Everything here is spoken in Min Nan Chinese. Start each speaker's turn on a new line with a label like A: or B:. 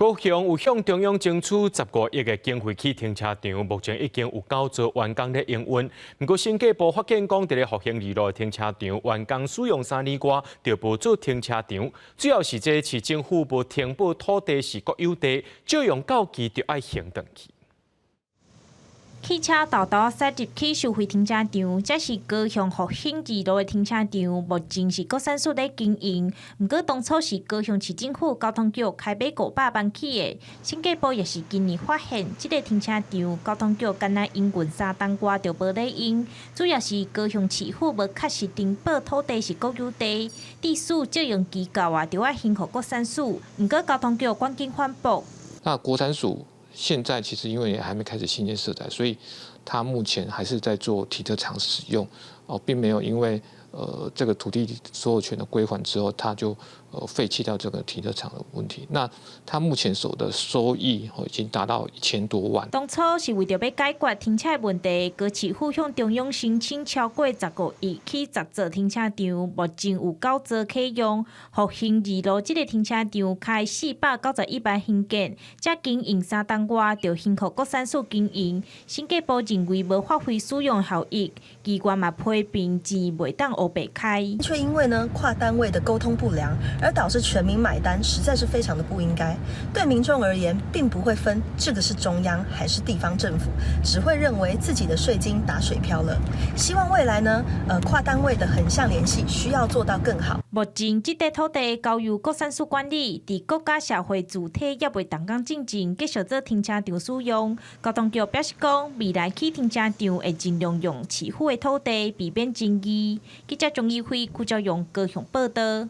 A: 高雄有向中央爭取15億的經費起停車場，目前已經有九座完工咧營運。毋過審計部發現講，佇咧復興二路的停車場完工使用3年外，就無做停車場。主要是這市政府無呈報土地是國有地，借用到期就愛還轉去。
B: 汽車沓沓駛入去收費停車場，這是高雄復興二路的停車場，目前是國產署咧經營。毋過當初是高雄市政府交通局開碼500萬起的，審計部也是今年發現，這个停車場交通局干焦營運3冬外就無咧用，主要是高雄市府無確實登報土地是國有地，致使借用期到啊，就愛還予國產署。毋過交通局趕緊反駁。
C: 那國產署現在其實因為還沒開始興建社宅，所以他目前還是在做停車場使用，哦，並沒有因為這個土地所有權的歸還之後，他就廢棄掉這個停車場的問題。那他目前所的收益已經達到1000多萬。
B: 當初是為著欲解決停車問題，高市府向中央申請超過15億起10座停車場，目前有九座啟用。復興二路這个停車場開491萬興建，才經營3冬外就還予國產署經營。審計部認為無發揮使用效益，機關嘛批評錢袂當烏白開。
D: 卻因為呢跨單位的溝通不良，而導致全民買單，實在是非常的不應該。對民眾而言，並不會分這個是中央還是地方政府，只會認為自己的稅金打水漂了。希望未來呢，跨單位的橫向聯繫需要做到更好。
B: 目前這塊土地交由國產署管理，佇國家社會住宅猶未動工進前，繼續做停車場使用。交通局表示講，未來起停車場會盡量用市府的土地，避免爭議。記者鍾義輝、邱昭勇高雄報導。